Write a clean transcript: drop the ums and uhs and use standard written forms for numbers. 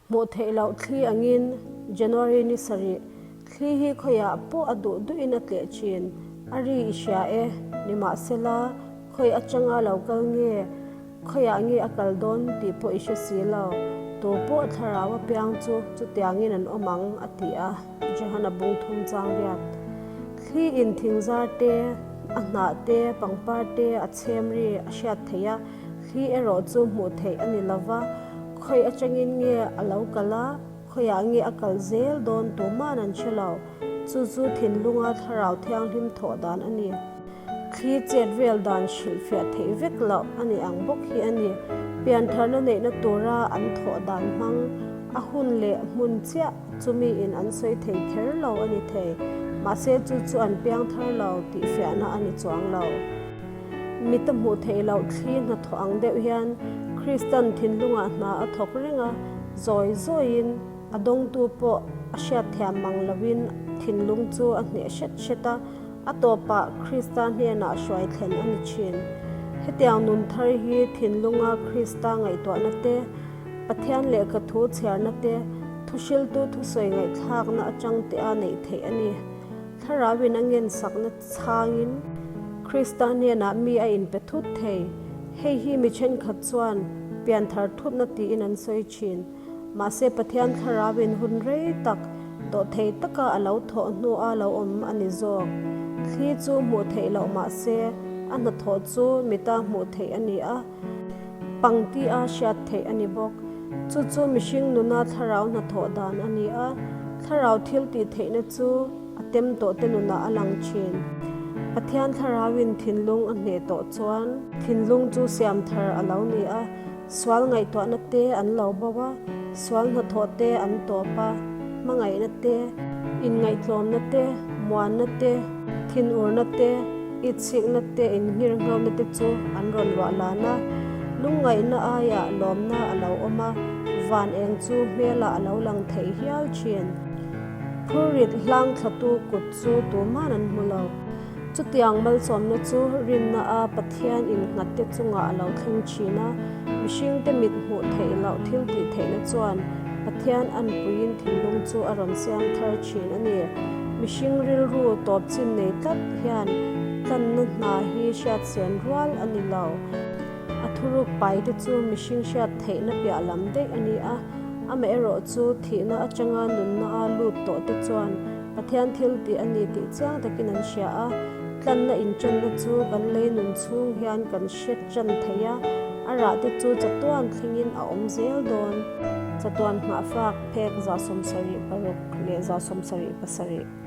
Hmuh theih loh thli angin January ni sarih thli hi khawiah pawh a duh duhin a tleh thin. A ri i hria e, nimahsela khawi atanga lo kal nge, khawiah nge a kal dawn tih pawh i hre si lo. Tu pawh thlarau apiang chu chutiangin an awm ang, a ti a, Johana bung thum chang riat. Thli in thingzar te, a hnah te, pangpar te a chhem ri a hriat theih a, Thli erawh chu hmuh theih a ni lo va, khawi atangin nge a lo kal a, khawiah nge a kal zel dawn tuman an hre lo. Chu chu thinlunga thlarau thianghlim thawh dan a ni. Thli chet vel dan hrilhfiah theih vek loh a ni ang bawk hi a ni. Piantharna neihna tura an thawh dan hmang a hun leh hmun chiah chumi in an sawi thei kher lo a ni thei. Mahse chu chu an piangthar lo tih fiahna a ni chuang lo. Mit a hmuh theih loh thli hnathawh ang deuh hian Kristan thinlungah hna a thawk reng a, zawi zawiin a dawngtu pawh a hriatthiam mang loin thinlung chu a hneh hret hret a, a tawpah Krista hnenah hruai thlen a ni thin. Hetiang nun thar hi thinlunga Krista ngaihtuahna te, Pathian lehkha thu chhiarna te, thuhriltu thusawi ngaihthlakna atang te a neih theih a ni. Thlarauin a ngensakna chhangin Krista hnenah mi a inpe thut thei. Hei hi mi thenkhat chuan pianthar thutna tiin an sawi thin. Mahse Pathian Thlarauin hun rei tak dawhthei taka a lo thawh hnua lo awm a ni zawk. Thli chu hmuh theih loh mahse a hnathawh chu mita hmuh theih a ni a, pangti a hriat theih a ni bawk. Chu chu mihring nuna thlarau hnathawh dan a ni a, thlarau thil tih theihna chu a tem tawh te nunah a lang thin. Pathian thlarauin thinlung a hneh tawh chuan thinlung chu siam thar a lo ni a, sual ngaihtuahna te an lo bo a, sual hnathawh te an tawp a, hmangaihna te, inngaihtlawmna te, muanna te, thinurna te, Itsikna te inngirnghauna te chu an rawn luah lan a, lungngaihna aiah lawmna a lo awm a, van eng chu hmelah a lo lang thei hial thin. Phurrit hlang thlatu kut chu tuman an hmu lo. Chutiang malsawmna chu rinna a Pathian innghat te chungah a lo thleng thin a, mihringte mit hmuh theih loh thil tih theihna chuan Pathian anpuiin thinlung chu a rawn siam thar thin a ni. Mihring rilru tawp chin nei tlat hian tlanna hna hi hriatsen rual a ni lo. A thuruk pai te chu mihring hriat theihna piah lam daih a ni a, amaherawh chu thihna atanga nunna a lut tawh te chuan Pathian thil tih a ni tih chiang takin an hria a, tlanna inṭanna chu kan lei nun chhung hian kan hre ṭan thei a, a rah te chu chatuan thlengin a awm zel dawn. Chatuan nghahfak phek 76 leh 77.